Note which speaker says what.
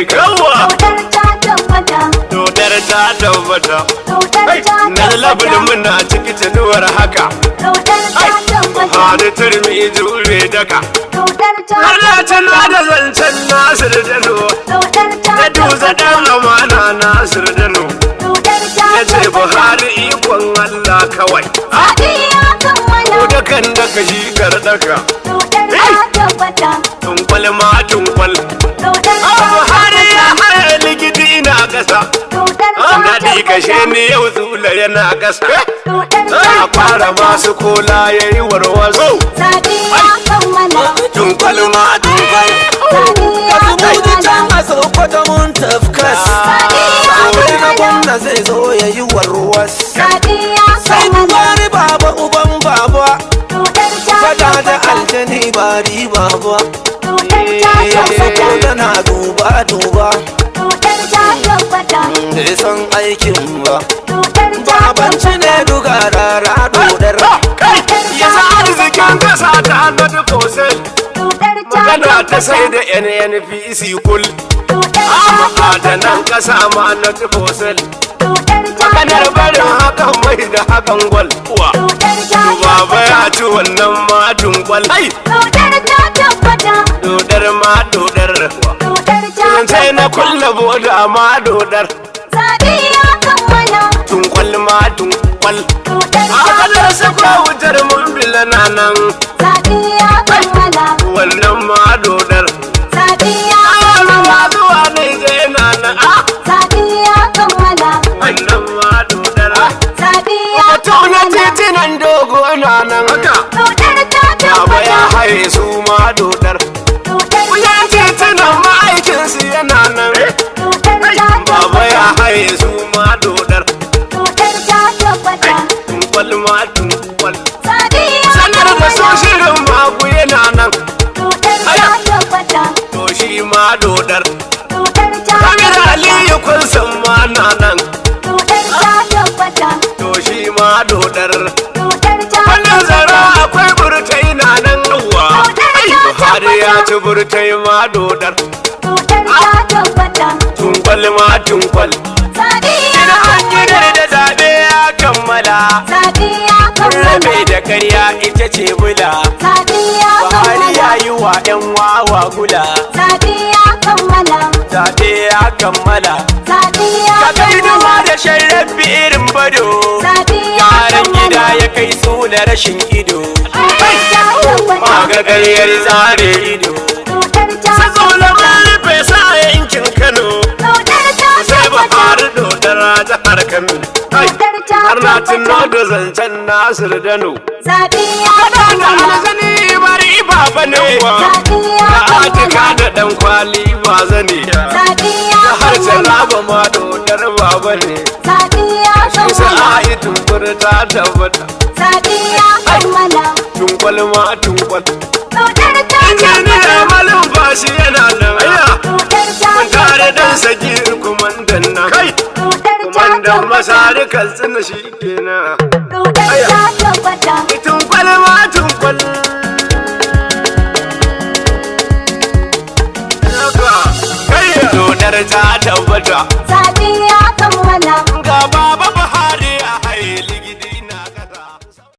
Speaker 1: duka.
Speaker 2: Yawwa.
Speaker 3: Dodar ta tabbata.
Speaker 1: Dodar ta tabbata.
Speaker 3: Dodar ta
Speaker 1: Na labin
Speaker 3: tabbata.
Speaker 1: muna ciki tunuwar haka.
Speaker 3: Dodar ta tabbata.
Speaker 1: Buhari turmi jure daka.
Speaker 3: Dodar ta
Speaker 1: Har na tuna
Speaker 3: tabbata.
Speaker 1: da zancen Nasir Dano.
Speaker 3: Dodar ta
Speaker 1: Na duza
Speaker 3: tabbata.
Speaker 1: dan amana Nasir Dano.
Speaker 3: Dodar ta
Speaker 1: Ya ce
Speaker 3: tabbata.
Speaker 1: Buhari ikon Allah kawai.
Speaker 3: Zaɓe ya kammala.
Speaker 1: Ko dakan daka shi gardaka.
Speaker 3: Dodar ta tabbata.
Speaker 1: Tunkwal ma tunkwal.
Speaker 3: Dodar ta
Speaker 1: Buhari ya
Speaker 3: tabbata.
Speaker 1: haya likiti ina ƙasa.
Speaker 3: Dodar ta
Speaker 1: Daɗi kashe
Speaker 3: tabbata.
Speaker 1: ni yau zula yana ƙasa.
Speaker 3: Dodar ta
Speaker 1: A fara
Speaker 3: tabbata.
Speaker 1: masu kola ya yi warwaso.
Speaker 3: Zaɓe ya kammala.
Speaker 1: Tunkwal ma tunkwal.
Speaker 3: Zaɓe ya
Speaker 4: Ka
Speaker 3: kammala.
Speaker 4: can a Sokoto mun tafkas. Zaɓe na gwamna zai zo ya yi warwas.
Speaker 3: Zaɓe ya
Speaker 4: Sai
Speaker 3: kammala.
Speaker 4: Buhari baba uban baba.
Speaker 3: Dodar ta
Speaker 4: Fada da
Speaker 3: tabbata.
Speaker 4: aljani ba riba ba.
Speaker 3: Dodar ta tabbata.
Speaker 4: Sokoto na duba duba.
Speaker 3: Dodar ta tabbata.
Speaker 4: Bai san aikin ba.
Speaker 3: Dodar ta
Speaker 4: Babanci ne
Speaker 3: tabbata.
Speaker 4: duga rara dodar.
Speaker 1: Ya sa arzikin ƙasa ta hannu kosel.
Speaker 3: Dodar ta
Speaker 1: Magana ta sai
Speaker 3: tabbata.
Speaker 1: da NNPC kul.
Speaker 3: Dodar ta
Speaker 1: Ma'adanan
Speaker 3: tabbata.
Speaker 1: ƙasa ma na kosel.
Speaker 3: Dodar ta
Speaker 1: Maganar barin
Speaker 3: tabbata.
Speaker 1: hakan mai da hakan gwal. Uwa.
Speaker 3: Dodar ta
Speaker 1: Baba ya
Speaker 3: tabbata.
Speaker 1: ci wannan ma tunkwal. Ai!
Speaker 3: Dodar ta tabbata.
Speaker 1: Dodar ma dodar.
Speaker 3: Dodar ta
Speaker 1: Sai na
Speaker 3: tabbata.
Speaker 1: kulla boda ma dodar.
Speaker 3: Zaɓe ya kammala.
Speaker 1: Tunkwal ma tunkwal.
Speaker 3: Dodar ta
Speaker 1: Akalar sako
Speaker 3: tabbata.
Speaker 1: wutar mun bila na nan.
Speaker 3: Zaɓe ya kammala.
Speaker 1: Wannan ma dodar.
Speaker 3: Zaɓe ya
Speaker 1: Ruwa
Speaker 3: kammala.
Speaker 1: zuwa ne zai na nan. Ah!
Speaker 3: Zaɓe ya kammala.
Speaker 1: Wannan ma dodar.
Speaker 3: Zaɓe ya
Speaker 1: Batu na
Speaker 3: kammala.
Speaker 1: titinan dogo na nan. Haka.
Speaker 3: Dodar ta
Speaker 1: Baba ya
Speaker 3: tabbata.
Speaker 1: haye su ma dodar.
Speaker 3: Dodar
Speaker 1: Kuyan
Speaker 3: ta
Speaker 1: titinan
Speaker 3: tabbata.
Speaker 1: ma'aikinsu yana nan.
Speaker 3: Dodar ta
Speaker 1: Baba ya
Speaker 3: tabbata.
Speaker 1: haye su ma dodar.
Speaker 3: Dodar ta tabbata.
Speaker 1: Tunkwal ma tunkwal.
Speaker 3: Zaɓe ya
Speaker 1: Sanar da su
Speaker 3: kammala.
Speaker 1: shirin magu yana nan.
Speaker 3: Dodar ta tabbata.
Speaker 1: To shi ma dodar.
Speaker 3: Dodar ta
Speaker 1: Kamar
Speaker 3: tabbata.
Speaker 1: Aliyu kun san ma na nan.
Speaker 3: Dodar ta tabbata.
Speaker 1: To shi ma dodar.
Speaker 3: Dodar ta
Speaker 1: Wannan zara
Speaker 3: tabbata.
Speaker 1: akwai burtai na nan uwa.
Speaker 3: Dodar ta
Speaker 1: Buhari ya
Speaker 3: tabbata.
Speaker 1: ci burtai ma dodar.
Speaker 3: Dodar ta tabbata.
Speaker 1: Tunkwal ma tunkwal.
Speaker 3: Zaɓe ya
Speaker 2: Ina an
Speaker 3: kammala.
Speaker 2: gidan da zaɓe ya kammala.
Speaker 3: Zaɓe ya kammala.
Speaker 2: Rabe da karya ita ce bula.
Speaker 3: Zaɓe ya
Speaker 2: Buhari ya
Speaker 3: kammala.
Speaker 2: yi wa 'yan wawa gula.
Speaker 3: Zaɓe ya kammala.
Speaker 2: Zaɓe ya kammala.
Speaker 3: Zaɓe ya
Speaker 2: Ka kai duwa
Speaker 3: kammala.
Speaker 2: da sharrafi irin bado.
Speaker 3: Zaɓe ya
Speaker 2: Yaran gida
Speaker 3: kammala.
Speaker 2: ya kai su na rashin ido.
Speaker 3: Dodar ta tabbata.
Speaker 1: Magagaryar zare ido.
Speaker 3: Dodar ta
Speaker 1: Sazo na
Speaker 3: tabbata.
Speaker 1: rufe sa yankin Kano.
Speaker 3: Dodar ta
Speaker 1: Sai
Speaker 3: tabbata.
Speaker 1: Buhari dodar jihar Kano. Ai,
Speaker 3: Dodar ta
Speaker 1: Har na tuno
Speaker 3: tabbata.
Speaker 1: da zancen Nasir Dano.
Speaker 3: Zaɓe ya
Speaker 1: Da
Speaker 3: kammala.
Speaker 1: alzani bari baba ne.
Speaker 3: Zaɓe ya
Speaker 1: Da atika
Speaker 3: kammala.
Speaker 1: da dan kwali ba zane.
Speaker 3: Zaɓe ya
Speaker 1: Da har
Speaker 3: kammala.
Speaker 1: raba ma dodar baba ne.
Speaker 3: Zaɓe ya
Speaker 1: Isa
Speaker 3: kammala.
Speaker 1: ayi tumbur ta tabbata.
Speaker 3: Zaɓe ya kammala.
Speaker 1: Tunkwal ma tunkwal.
Speaker 3: Dodar ta
Speaker 1: Injiniya
Speaker 3: tabbata.
Speaker 1: malum bashi yana nan. Aya.
Speaker 3: Dodar ta
Speaker 1: Tare dan
Speaker 3: tabbata.
Speaker 1: sagir kumandan nan. Kai.
Speaker 3: Dodar ta
Speaker 1: Kumandan
Speaker 3: tabbata.
Speaker 1: masari katsina shi kenan.
Speaker 3: Dodar ta